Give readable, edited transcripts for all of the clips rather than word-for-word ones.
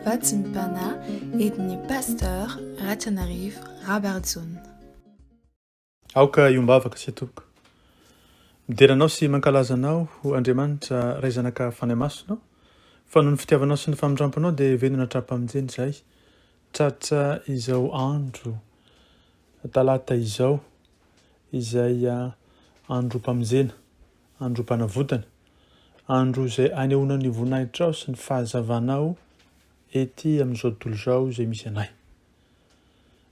Vatsim-panahy entin'ny Pasteur Ratrianarivo Rabarijaona. Aoka hiombavaka sy tompoko. Midera Anao sy mankalaza Anao ho Andriamanitra Ray Zanaka Fanahy Masina fa noho ny fitiavanao sy ny famindramponao dia velona hatrampamonjena izahay tratra izao andro talata izao izay androm-pamonjena, androm-panavotana, andro izay anehoana ny voninahitrao sy ny fahazavanao ety amin'izao tontolo izao izay misy anay.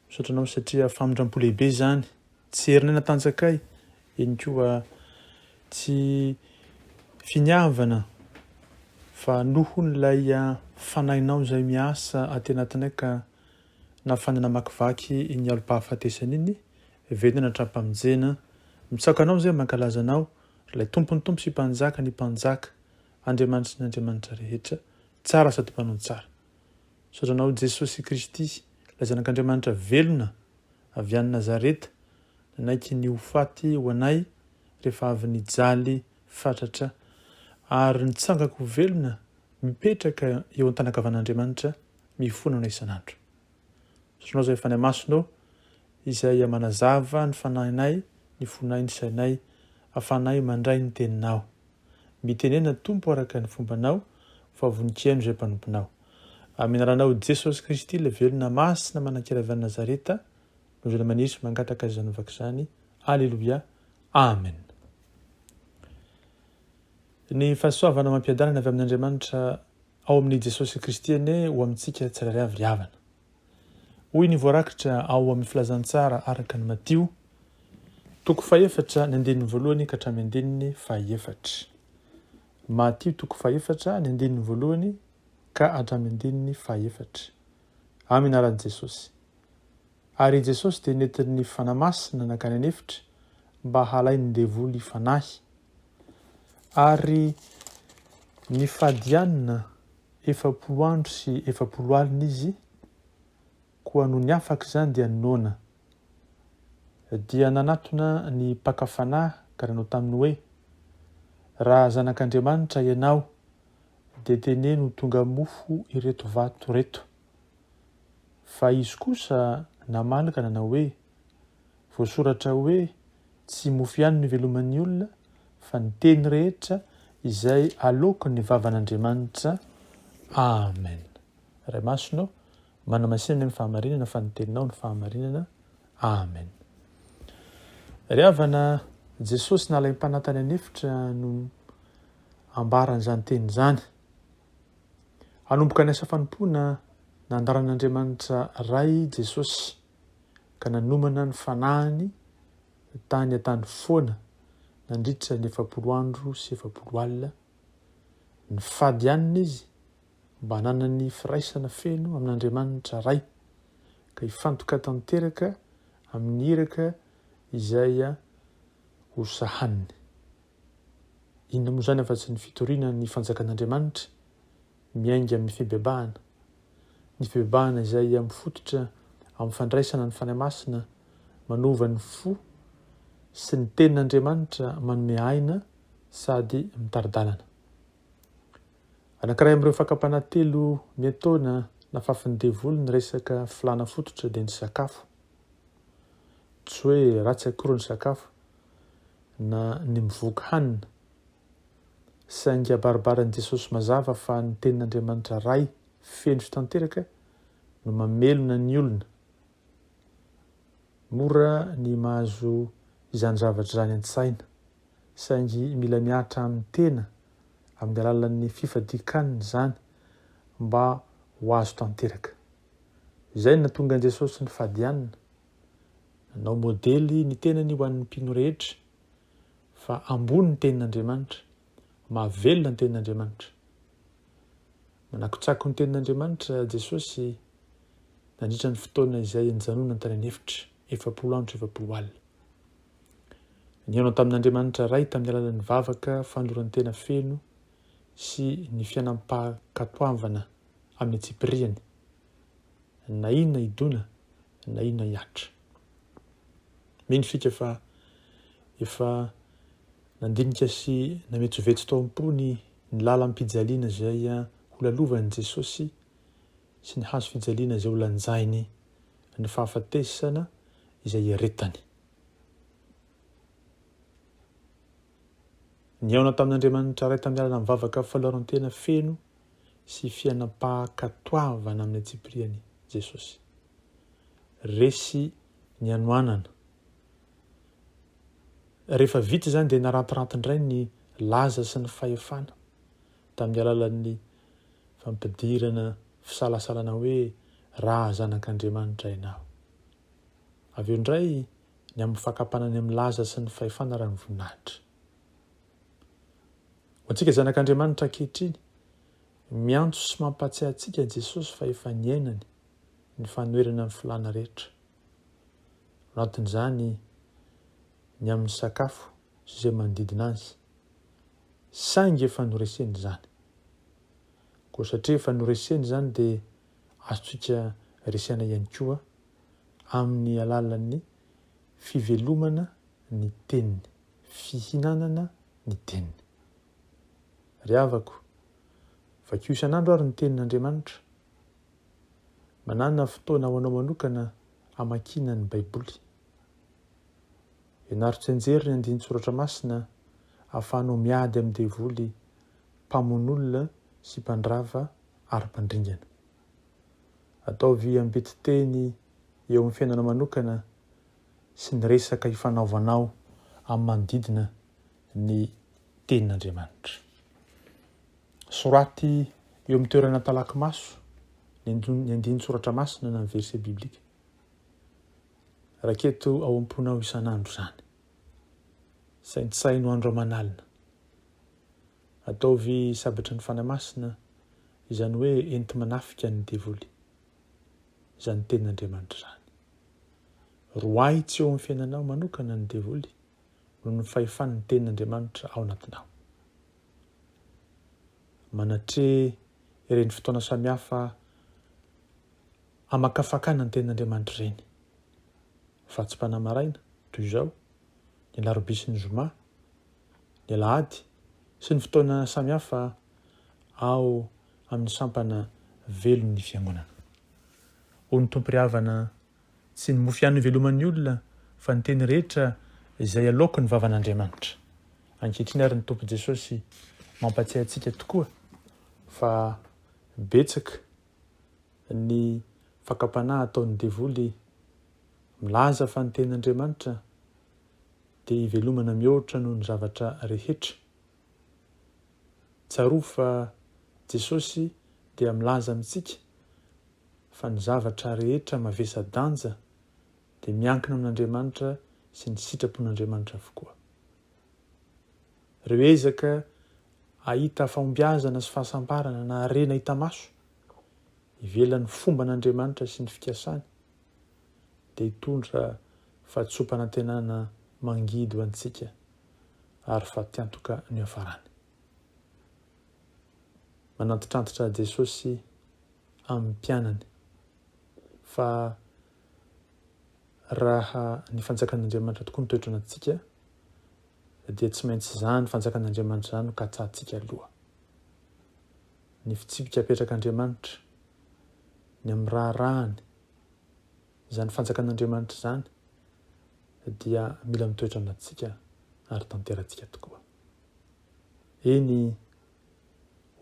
Misaotra anao satria famindram-po lehibe izany, tsy herinay natanjakay, eny koa tsy finiavana fa noho ilay fanahinao izay miasa aty anatinay ka nahafahana namakivaky iny alom-pahafatesana iny, velona hatrampamonjena. Mitsaoka anao izay mankalaza anao, ilay Tompon'ny Tompo sy Mpanjaka ny Mpanjaka, Andriamanitry ny Andriamanitra rehetra, tsara sady mpanao ny tsara. Misaotra anao Jesosy Kristy, ilay Zanak'Andriamanitra velona avy any Nazareta, nanaiky ny ho faty ho anay rehefa avy nijaly fatratra ary nitsangako ho velona mipetraka eo an-tanan-kavan'Andriamanitra mifona anao isan'andro. Misaotra anao izay Fanahy Masina ô, izay manazava ny fanahinay, ny fonay, ny sainay, ahafahanay mandray ny Teninao. Mitenena Tompo araka ny fombanao, fa vonon-kihaino izay mpanomponao. Amin'ny anaranao Jesosy Kristy ilay velona masina manan-kery avy any Nazareta, no izay maniry sy mangataka izany vavaka izany. Aleloia. Amen. Ny fahasoavana amam-piadanana avy amin'Andriamanitra Ao amin'i Jesosy Kristy anie ho amintsika tsirairay avy ry havana. Hoy ny voarakitra ao amin'ny Filazantsara araka an'i Matio, toko fahefatra ny andininy voalohany ka hatramin'ny andininy fahefatra. Matio toko fahefatra ny andininy voalohany ka hatramin'ny andininy fahefatra. Amin'ny anaran'i Jesosy. Ary i Jesosy dia nentin'ny Fanahy Masina nankany an'efitra mba halain'ny devoly fanahy. Ary nifady hanina 40 andro sy 40 alina izy, koa nony afaka izany dia noana. Dia nanatona ny mpaka fanahy ka nanao taminy hoe, Raha Zanak'Andriamanitra ianao, dia teneno ho tonga mofo ireto vato ireto. Fa izy kosa namaly ka nanao hoe, Voasoratra hoe, Tsy mofo ihany no iveloman'ny olona, fa ny teny rehetra izay aloaky ny vavan'Andriamanitra. Amen. Ray Masina ô, manamasina ny fahamarinana fa ny teninao no fahamarinana. Amen. Ry havana, Jesosy nalaim-panahy tany an'efitra no ambaran'izany teny izany. Hanomboka ny asa fanompoana nandaran'Andriamanitra Ray Jesosy ka nanomana ny fanahiny tany an-tany foana nandritra ny 40 andro sy 40 alina. Nifady hanina izy mba hananany firaisana feno amin'Andriamanitra Ray ka hifantoka tanteraka amin'ny iraka izay hosahaniny. Inona moa izany afa-tsy ny fitoriana ny fanjakan'Andriamanitra miainga amin'ny fibebahana? Ny fibebahana izay mifototra amin'ny fandraisana ny Fanahy Masina manova ny fo sy ny Tenin'Andriamanitra manome aina sady mitari-dalana. Anankiray amin'ireo fakam-panahy telo miantaona nafafin'ny devoly ny resaka filàna fototra dia ny sakafo. Tsy hoe ratsy akory ny sakafo na ny mivoky hanina. Saingy abaribarin'i Jesosy mazava fa ny Tenin'Andriamanitra Ray feno sy tanteraka no mamelona ny olona. Mora ny mahazo izany zavatra izany an-tsaina, saingy mila mihatra amin'ny tena amin'ny alalan'ny fifadian-kanina izany mba ho azo tanteraka. Izay no nahatonga an'i Jesosy nifady hanina. Nanao modely ny tenany ho an'ny mpino rehetra fa ambony ny tenin'Andriamanitra, mahavelona ny tenin'Andriamanitra. Manakotsako ny tenin'Andriamanitra Jesosy nandritra ny fotoana izay nijanonany tany an'efitra, 40 andro sy 40 alina. Nihaona tamin'Andriamanitra Ray tamin'ny alalan'ny vavaka fanoloran-tena feno sy ny fiainam-pankatoavana amin'ny antsipiriany. Na inona hidona na inona hihatra. Mino isika fa efa nandinika sy nametsovetso tao am-pony ny lalam-pijaliana izay holalovan'i Jesosy sy ny hazo fijaliana izay holanjainy ny fahafatesana izay iaretany. Nihaona tamin'Andriamanitra Ray tamin'ny alalan'ny vavaka faloaran-tena feno sy fiainam-pahankatoavana amin'ny antsipiriany Jesosy. Resy ny hanoanana. Rehefa vita izany dia narantiranty indray ny laza sy ny fahefana tamin'ny alalan'ny fampidirana fisalasalana hoe raha zanak'Andriamanitra ianao. Avy eo indray ny amin'ny fakam-panahy ny amin'ny laza sy ny fahefana ary ny voninahitra. Ho antsika zanak'Andriamanitra ankehitriny, miantso sy mampahatsiahy antsika Jesosy fa efa niainany ny fanoherana ny filàna rehetra. Ao anatin'izany ny amin'ny sakafo sy izay manodidina azy. Saingy efa noreseny izany. Koa satria efa noreseny izany dia azontsika resena ihany koa amin'ny alalan'ny fivelomana ny teniny, fihinanana ny teniny. Ry havako, vakio isan'andro ary ny tenin'Andriamanitra. Manàna fotoana ho anao manokana hamakiana ny Baiboly. Ianaro tsianjery ny andinin-tsoratra masina ahafahanao miady amin'ny devoly mpamono olona sy mpandrava ary mpandringana. Ataovy ambeti-teny eo amin'ny fiainana manokana sy ny resaka ifanaovanao amin'ny manodidina ny Tenin'Andriamanitra. Soraty eo amin'ny toerana talaky maso ny andinin-tsoratra masina na ny verset biblique. Raketo ao am-ponao isan'andro izany. Saintsaino andro aman'alina. Ataovy sabatry ny Fanahy Masina, izany hoe enti-manafika ny devoly, izany Tenin'Andriamanitra izany. Roahy tsy eo amin'ny fiainanao manokana ny devoly noho ny fahefan'ny Tenin'Andriamanitra ao anatinao. Manatreha ireny fotoana samihafa hamakafakana ny Tenin'Andriamanitra ireny. Vatsim-panahy maraina, toy izao, ny alarobia sy ny zoma, ny alahady sy ny fotoana samihafa ao amin'ny sampana velon'ny Fiangonana. Hoy ny Tompo ry havana, Tsy ny mofo ihany no iveloman'ny olona fa ny teny rehetra izay aloaky ny vavan'Andriamanitra. Ankehitriny ary ny Tompo Jesosy mampatsiahy antsika tokoa fa betsaka ny fakam-panahy ataon'ny devoly milaza fa ny tenin'Andriamanitra dia hivelomana mihoatra noho ny zavatra rehetra. Tsarovy fa Jesosy dia milaza amintsika fa ny zavatra rehetra mavesa-danja dia miankina amin'Andriamanitra sy ny sitrapon'Andriamanitra avokoa. Ireo ezaka hahita fahombiazana sy fahasambarana na harena hita maso ivelan'ny fomban'Andriamanitra sy ny fikasany dia hitondra fahadisoam-panantenana mangidy ho antsika ary fatiantoka ny hiafarany. Manantitrantitra Jesosy amin'ny mpianany fa raha ny fanjakan'Andriamanitra tokoa no toetra anatintsika dia tsy maintsy izany fanjakan'Andriamanitra izany no katsahantsika aloha. Ny fitsipika apetrak'Andriamanitra, ny amin'ny raharahany, Izany fanjakan'Andriamanitra izany dia mila mitoetra anatintsika ary tanteratsika tokoa. Eny,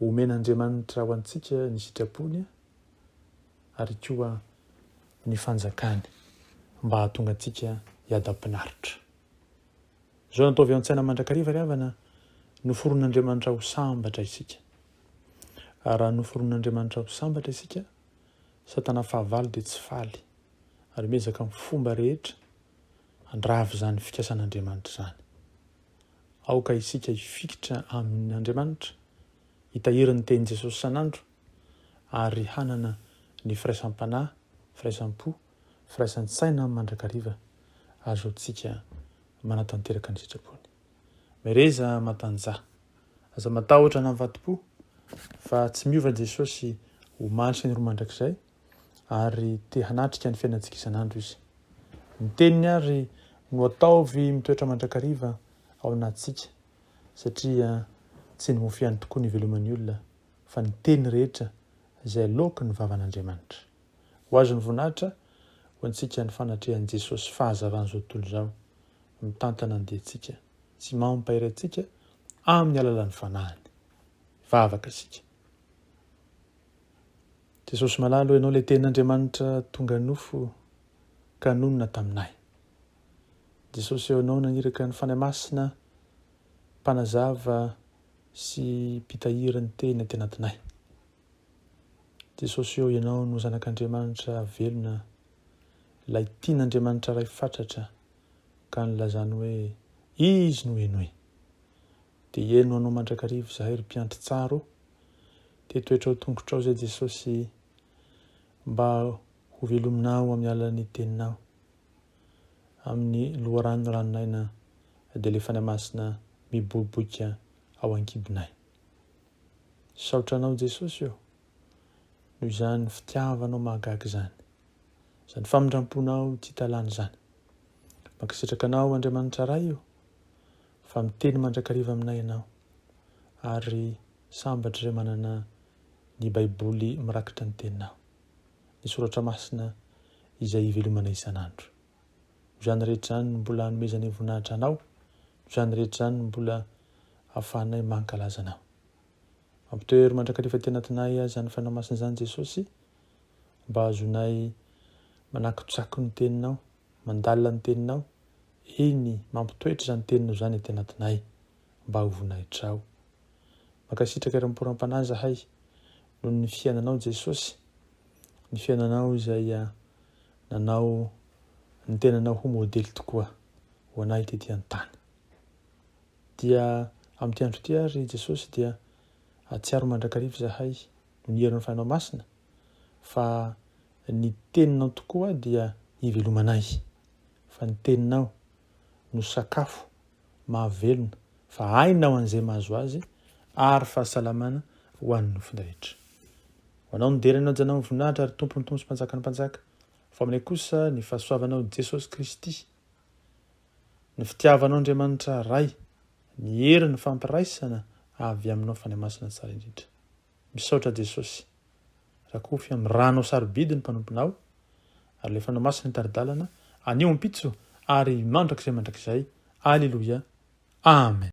omen'Andriamanitra ho antsika ny sitrapony ary koa ny fanjakany mba hahatonga antsika hiadam-pinaritra. Izao no ataovy ao an-tsaina mandrakariva ry havana, noforonin'Andriamanitra ho sambatra isika. Ary raha noforonin'Andriamanitra ho sambatra isika, Satana fahavalo dia tsy faly ary miezaka amin'ny fomba rehetra handrava izany fikasan'Andriamanitra izany. Aoka isika hifikitra amin'Andriamanitra, hitahiry ny tenin'i Jesosy isan'andro ary hanana ny firaisam-panahy, firaisam-po, firaisan-tsaina mandrakariva ahazoantsika manatanteraka ny sitrapony. Mereza matanjaha. Aza matahotra na mivadi-po fa tsy miova Jesosy omaly sy ny roa mandrakizay ary te hanatrika ny fiainantsika isan'andro Izy. Ny teniny ary no ataovy mitoetra mandrakariva ao anatintsika satria tsy ny mofo ihany tokoa no iveloman'ny olona. fa ny teny rehetra izay aloaky ny vavan'Andriamanitra. Ho azy ny voninahitra, ho antsika ny fanatrehan'i Jesosy fahazavan'izao tontolo izao, mitantana ny diantsika sy mampahery antsika amin'ny alalan'ny Fanahiny. Hivavaka isika. Jesosy malala ô, Ianao ilay Tenin'Andriamanitra tonga nofo ka nonina taminay. Jesosy ô, Ianao naniraka ny Fanahy Masina mpanazava sy mpitahiry ny Teny aty anatinay. Jesosy ô, Ianao no Zanak'Andriamanitra velona, ilay tian'Andriamanitra Ray fatratra ka nilazany hoe, Izy no henoy. Dia heno Anao mandrakariva izahay ry Mpiandry tsara ô. Dia toetra ao tongotrao izay Jesosy mba ho velominao amin'ny alalan'ny Teninao. Amin'ny loharano ranon'aina dia ilay Fanahy Masina miboiboika ao an-kibonay. Misaotra Anao Jesosy ô, noho izany fitiavanao mahagaga izany, izany famindram-ponao tsy hita lany izany. Mankasitraka Anao Andriamanitra Ray ô, fa miteny mandrakariva aminay Ianao, ary sambatra izay manana ny Baiboly mirakitra ny Teninao, ny Soratra Masina izay ivelomanay isan'andro. Noho izany rehetra izany no mbola anomezanay voninahitra Anao, noho izany rehetra izany no mbola ahafahanay mankalaza Anao. Mampitoery mandrakariva aty anatinay izany Fanahy Masina izany Jesosy, mba hahazoanay manakotsako ny Teninao, mandalina ny Teninao, eny, mampitoetra izany Teninao izany aty anatinay, mba ho voninahitrao. Mankasitraka eram-poram-panahy izahay noho ny fiainanao Jesosy, ny fiainanao izay nanao ny tenanao ho modely tokoa ho anay tety an-tany. Dia amin'ity andro ity ary Jesosy dia atsiaro mandrakariva izahay noho ny herin'ny Fanahinao Masina fa ny teninao tokoa dia ivelomanay fa ny teninao no sakafo mahavelona fa aina ho an'izay mahazo azy ary fahasalamana ho an'ny nofon-drehetra. Ho anao ny dera ny hajanao ny voninahitra ary Tompon'ny Tompo sy Mpanjakan'ny Mpanjaka fa aminay kosa ny fahasoavanao Jesosy Kristy Ny fitiavanao Andriamanitra Ray, ny hery ny fampiraisana avy aminao Fanahy Masina tsara indrindra. Misaotra Jesosy. Rakofy amin'ny ranao sarobidy ny mpanomponao ary ilay Fanahy Masina hitari-dalana anio ampitso ary mandrakizay mandrakizay. Aleloia. Amen.